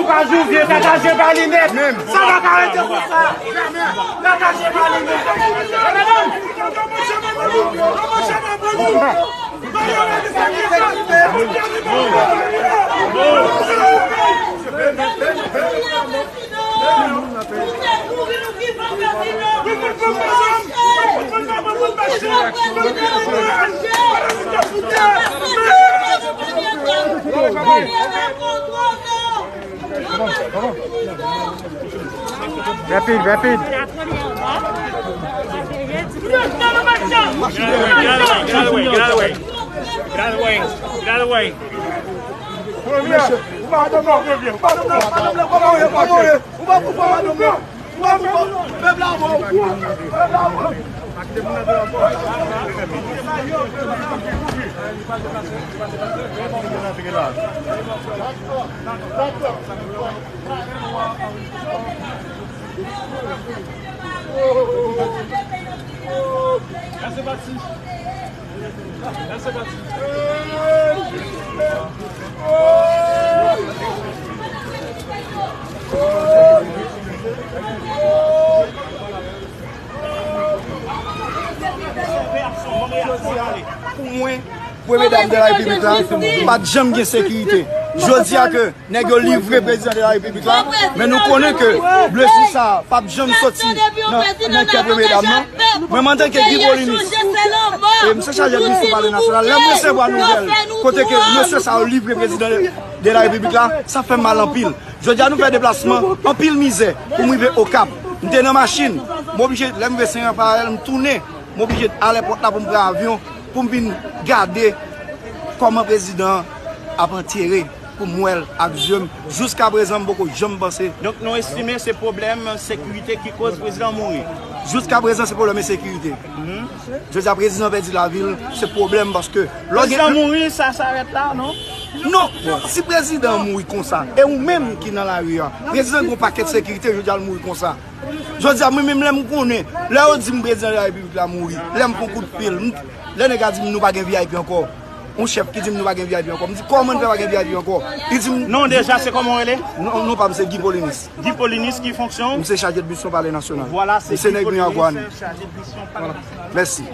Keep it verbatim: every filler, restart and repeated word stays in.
Pa Jouvye, sakaje pa li nèt. Sa pa ka rete konsa. Sakaje pa li nèt. Rapid, rapid. Get out of the way, get out of the way. Get out of the way, get out of the way. Premye, ou pa adan non, premye, ou pa adan non. Ou pa pou fwa madanm nan. Ou pa pou fwa madanm nan. Ou pa pou fwa. Pèp la mò. Pèp la mò. Pou mwen, premye dam de la repiblik la, pa t janm gen sekirite. Jodi a ke nèg yo livre prezidan de la repiblik la, men nou konnen ke blesi sa a p ap janm soti nan, nan kè premye dam nan. Mwen, antanke Guy Polynice, e m se chaje misyon palè nasyonal, lè m resevwa nouvèl kote ke mesye sa yo livre prezidan de, de la repiblik la, sa fè m mal anpil. Jodi a nou fè deplasman, anpil mizè pou m rive Okap. M te nan machin, m oblije, lè m rive Sen Rafaèl, m tounen, m oblije al èpòt la pou m pran avyon, pou m vin gade kòman prezidan an ap antere, pou m wè l ak zye m. Jiskaprezan, m poko janm panse. Donk, nou estime se pwoblèm sekirite ki koz prezidan mouri? Jiskaprezan, se pwoblèm ensekirite. Jodi a, prezidan pèdi lavi l, se pwoblèm paske lè w gen... Prezidan mouri, sa, sa arèt la, non? Non, si prezidan mouri konsa, e ou menm ki nan lari a, prezidan gen yon pakèt sekirite, jodi a l mouri konsa. Jodi a, mwen menm lè m konnen, lè yo di m prezidan de la repiblik la mouri, lè m pran kout pil, m, lè nèg la di m nou pa gen V I P ankò, yon chèf ki di m nou pa gen V I P ankò, m di kòman n fè pa gen V I P ankò? Li di m... Non, deja, se kòman w rele? Non, non pa m se Guy Polynice. Guy Polynice, ki fonksyon w? M se chaje de misyon palè nasyonal. Vwala, se Guy Polynice, chaje de misyon palè nasyonal. Mèsi.